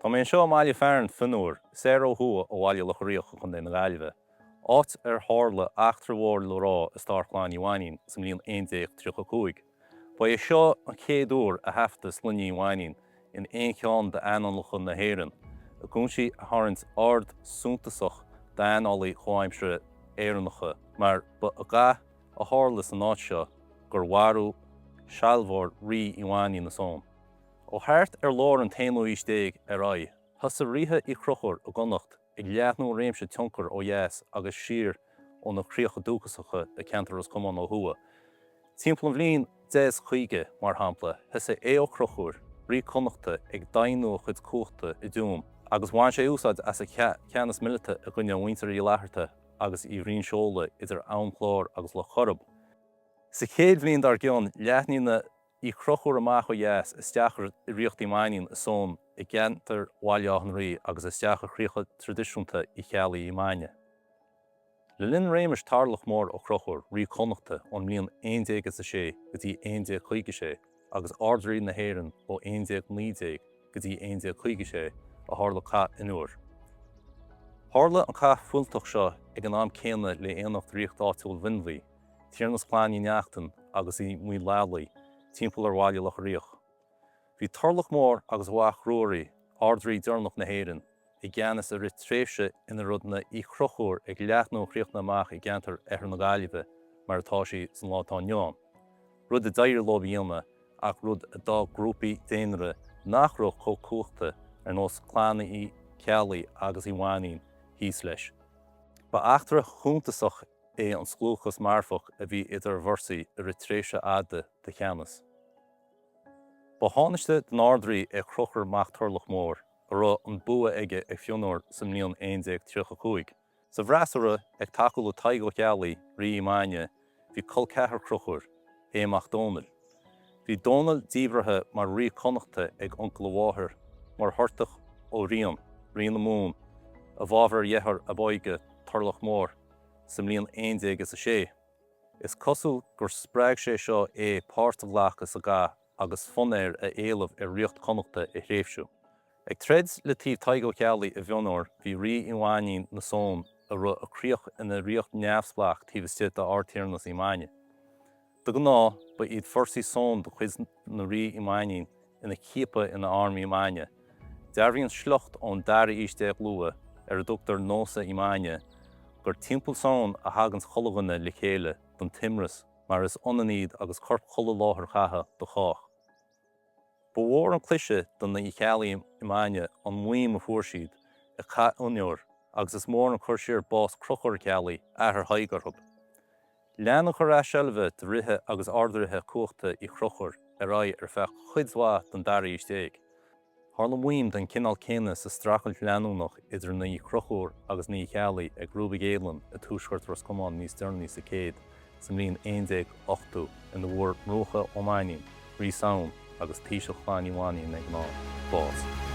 Tá mé anseo i mbaile fearainn Fionnuar, soir ó thuaidh ó Bhaile Locha Riach i gContae na Gaillimhe, áit ar tharla eachtra mhór le rá i stair Chlann Uí Mhainnín sa mbliain 1135. Ba é seo an chéad uair a thaifeadadh sloinne Uí Mhainnín in aon cheann d'annálacha na hÉireann, i gcúinsí a tharraing aird suntasach d'annálaithe chomhaimseartha Éireannacha mar ba i gcath a tharla san áit seo gur mharaíodh sealbhóir Rí Uí Mhainnín i Samhain. Ó thart ar lár an t-aonú aois déag ar aghaidh, thosaigh ríthe Uí Chonchúir i gConnacht ag leathnú a réimse tionchair ó dheas agus siar óna chríocha dúchasacha i gceantar Ros Comáin ó thuaidh. Timpeall an bhliain 1050, mar shampla, thosaigh Aodh Ó Conchúir, rí Connachta, ag daingniú a chuid cumhachta i dTuaim, agus bhain sé úsáid as a cheannas mileata i gcoinne mhuintir Uí Fhlatharta agus Uí Bhroin Seola idir Abhainn Chláir agus Loch Coirib. Sa chéad bhliain dár gcionn, leathnaigh na. Uí Chonchúir amach ó dheas isteach i Ríocht Uí Mhainnín i Samhain i gceantar Bhaile Átha an Rí agus isteach i chríocha traidisiúnta Uí Cheallaigh Uí Maine. Le linn réimeas Tarlach Mór Ó Conchúir, rí Connachta ón mbliain 1106 go dtí 1156 agus Ard-Rí na hÉireann ó 1119 go dtí 1156 a tharla Cath Fhionnuar. Tharla an cath fuilteach seo ag an am céanna le aonacht ríocht áitiúil Mhionlaigh, Tiarnas Chlann Uí Neachtain agus Uí Maolalaí timpeall ar Bhaile Locha Riach. Bhí Turlach Mór agus a mhac Ruairí, Ard-Rí deireanach na hÉireann, i gceannas i rith tréimhse ina raibh na Uí Chonchúir ag leathnú a chríocha amach i gceantar Oirthear na Gaillimhe mar atá sí san lá atá inniu ann, rud a d'éirigh leo a dhéanamh ach rud a d'fhág grúpaí daonra nach raibh chomh cumhachta ar nós clanna Uí Cheallaigh agus Uí Mhainnín thíos leis. Ba eachtra shuntasach é an scliúchas marfach a bhí idir a bhforsaí i rith tréimhse fhada de cheannas. Ba thánaiste den Ard-Rí é Conchúr mac Turlach Mór, a raibh an bua aige ag Fionnuar sa mbliain 1135. Sa bhfreasúra, ag tacú le Tadhg Ó Ceallaigh, rí Uí Maine, bhí col ceathar Chonchúir, Aodh mac Domhnaill. Bhí Dónall díbeartha mar rí Connachta ag uncail a mháthar, Muircheartach Ó Riain, rí na Mumhan, i bhfabhar a dhearthár ab óige, Turlach Mór, sa mbliain 1106. Is cosúil gur spreag sé seo é páirt a ghlacadh sa gcath agus fonn air a éileamh ar ríocht Connachta a threisiú. Ag troid le taobh Tadhg Ó Ceallaigh i bhFionnuar bhí rí Uí Mhainnín na Samhan a raibh a chríoch ina ríocht neamhspleách taobh istigh d'Ardtiarnas Uí Maine. De ghnáth, ba iad forsaí Samhan de chuid na rí Uí Mhainnín ina ciapadh ina arm Uí Maine. Dearbhaíonn sliocht ón dara aois déag luath, ar a dtugtar Nósa Uí Maine, gur timpeall Samhan a thaganns chuile dhuine le chéile don t-imreas mar is ionann iad agus corp chuile láthair chatha do chách. Ba mhór an cliseadh do na Uí Cheallaigh Uí Maine an mhaoim a fuair siad i Cath Fhionnuar agus is mór an cur siar bás Conchúir Ó Ceallaigh, athair Thaidhg, orthu. Lean an cur as seilbhe de ríthe agus ardríthe cumhachta Uí Chonchúir ar aghaidh ar feadh cuid mhaith den dara haois déag. Tharla maím den chineál céanna sa streachailt leanúnach idir na Uí Chonchúir agus na Uí Cheallaigh ag Crúbaigh Fhaolann i tuaisceart Ros Comáin níos deireanaí sa céad, sa mbliain 1180, ina bhfuair Murchadh Ó Mainnín, rí Samhain agus taoiseach Chlann Uí Mhainnín ag an am, bás.